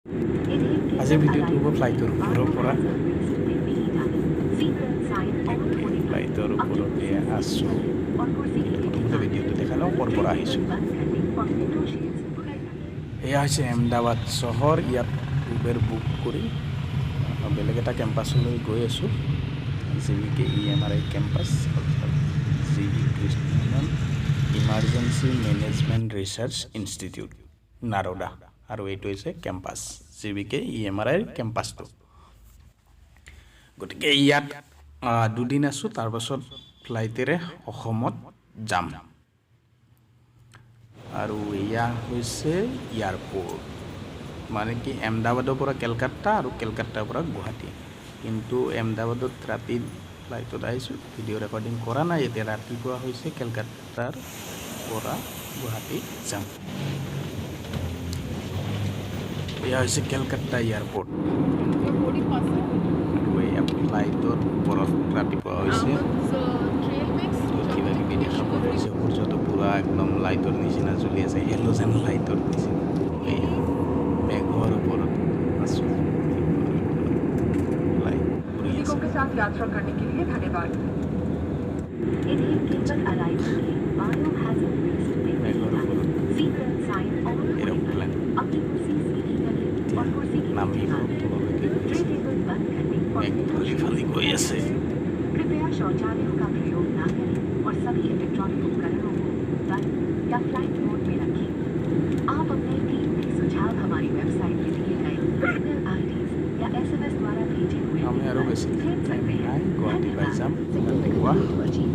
আজিৰ ভিডিঅ'টো হ'ব ফ্লাইটৰ ওপৰৰ পৰা। ফ্লাইটৰ ওপৰতে আছোঁ। প্ৰথমতে ভিডিঅ'টো দেখাই লওঁ ক'ৰ পৰা আহিছোঁ। এয়া হৈছে আহমেদাবাদ চহৰ। ইয়াত উবেৰ বুক কৰি বেলেগ এটা কেম্পাছলৈ গৈ আছোঁ। GVK EMRI campus, অৰ্থাৎ G V Krishnan emergency management research institute, Naroda. আৰু এইটো হৈছে কেম্পাছ, GVK EMRIৰ কেম্পাছটো। গতিকে ইয়াত 2 দিন আছোঁ, তাৰপাছত ফ্লাইটেৰে অসমত যাম। আৰু এয়া হৈছে এয়াৰপৰ্ট, মানে কি আহমেদাবাদৰ পৰা কেলকাতা আৰু কেলকাতাৰ পৰা গুৱাহাটী। কিন্তু আহমেদাবাদত ৰাতি ফ্লাইটত আহিছোঁ, ভিডিঅ' ৰেকৰ্ডিং কৰা নাই। এতিয়া ৰাতিপুৱা হৈছে, কেলকাতাৰ পৰা গুৱাহাটী যাম। এয়া হৈছে কেলকাতা এয়াৰপৰ্ট আৰু এয়া ফ্লাইটৰ ওপৰত ৰাতিপুৱা হৈছে। কিবা কিবি দেখা পোৱা গৈছে। সূৰ্যটো পূৰা একদম লাইটৰ নিচিনা জ্বলি আছে, হেল'জেন লাইটৰ নিচিনা। এয়া মেঘৰ ওপৰত আছোঁ, লাইট উৰি আছে। के साथ यात्रा करने के लिए धन्यवाद। মেঘৰ ওপৰত এৰ'প্লেন এতিয়া নামিব, তললৈকে গৈ আছে, মেঘ ফালি ফালি গৈ আছে। कृपया शौचालयों का प्रयोग न करें और सभी इलेक्ट्रॉनिक उपकरणों को बंद या फ्लाइट मोड में रखें। आप अपने कीमती सुझाव हमारी वेबसाइट में दिए गए ईमेल आईडीज या एसएमएस द्वारा भेजे हुए আমি আৰু বেছি भेज টাইম सकते हैं। নাই, গুৱাহাটী পাই যাম धन्यवाद। ৰাতিপুৱা। To achieve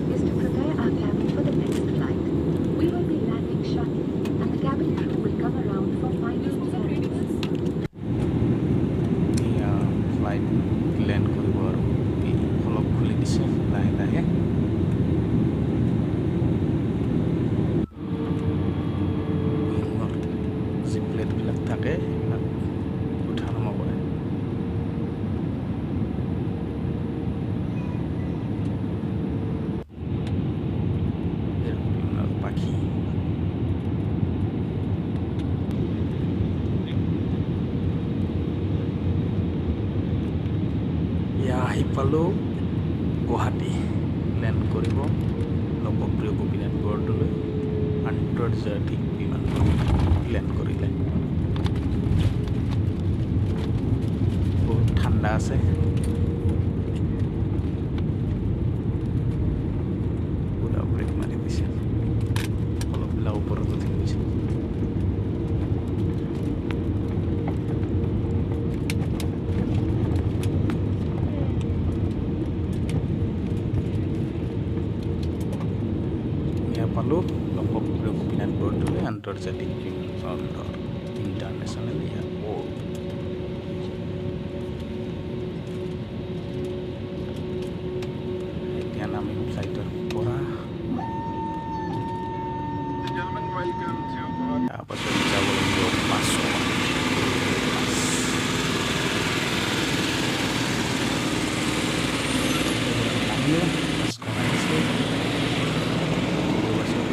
this is to prepare our cabin for the next flight. We will be landing shortly and the cabin crew will come around for final clearance. এয়া ফ্লাইট লেণ্ড কৰিব আৰু এই অলপ খুলি দিছে লাহে লাহে। উইঙৰ যি প্লেটবিলাক থাকে, সেইবিলাক উঠা নমা কৰে। এৰোপ্লেনৰ পাখি। এয়া আহি পালোঁ গুৱাহাটী। লেণ্ড কৰিব লোকপ্ৰিয় গোপীনাথ বৰদলৈ আন্তৰ্জাতিক বিমানবন্দৰ। লেণ্ড কৰিলে। বহুত ঠাণ্ডা আছে। পূৰা ব্ৰেক মাৰি দিছে, অলপবিলাক ওপৰত উঠি গৈছে। এয়া পালোঁ লোকপ্ৰিয় গোপীনাথ বৰদলৈ আন্তৰ্জাতিক বিমানবন্দৰ, ইণ্টাৰনেশ্যনেল এয়াৰপৰ্ট। এতিয়া নামিম ফ্লাইটৰ পৰা। Gentlemen, welcome to Guwahati. তাৰপাছত যাব লাগিব বাছত, বাছ। নামিলোঁ, বাছখন আহিছে বাছত।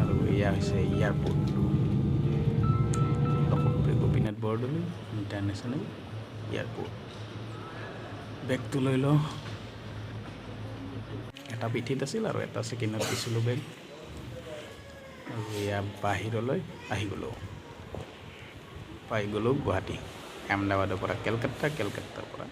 আৰু এয়া হৈছে এয়াৰপৰ্টটো, লোকপ্ৰিয় গোপীনাথ বৰদলৈ ইণ্টাৰনেশ্যনেল এয়াৰপৰ্ট। বেগটো লৈ লওঁ। এটা পিঠিত আছিল আৰু এটা চেকিনত দিছিলোঁ বেগ। আৰু এয়া বাহিৰলৈ আহি গ'লোঁ, পাই গ'লোঁ গুৱাহাটী। আহমেদাবাদৰ পৰা কেলকাতা, কেলকাতাৰ পৰা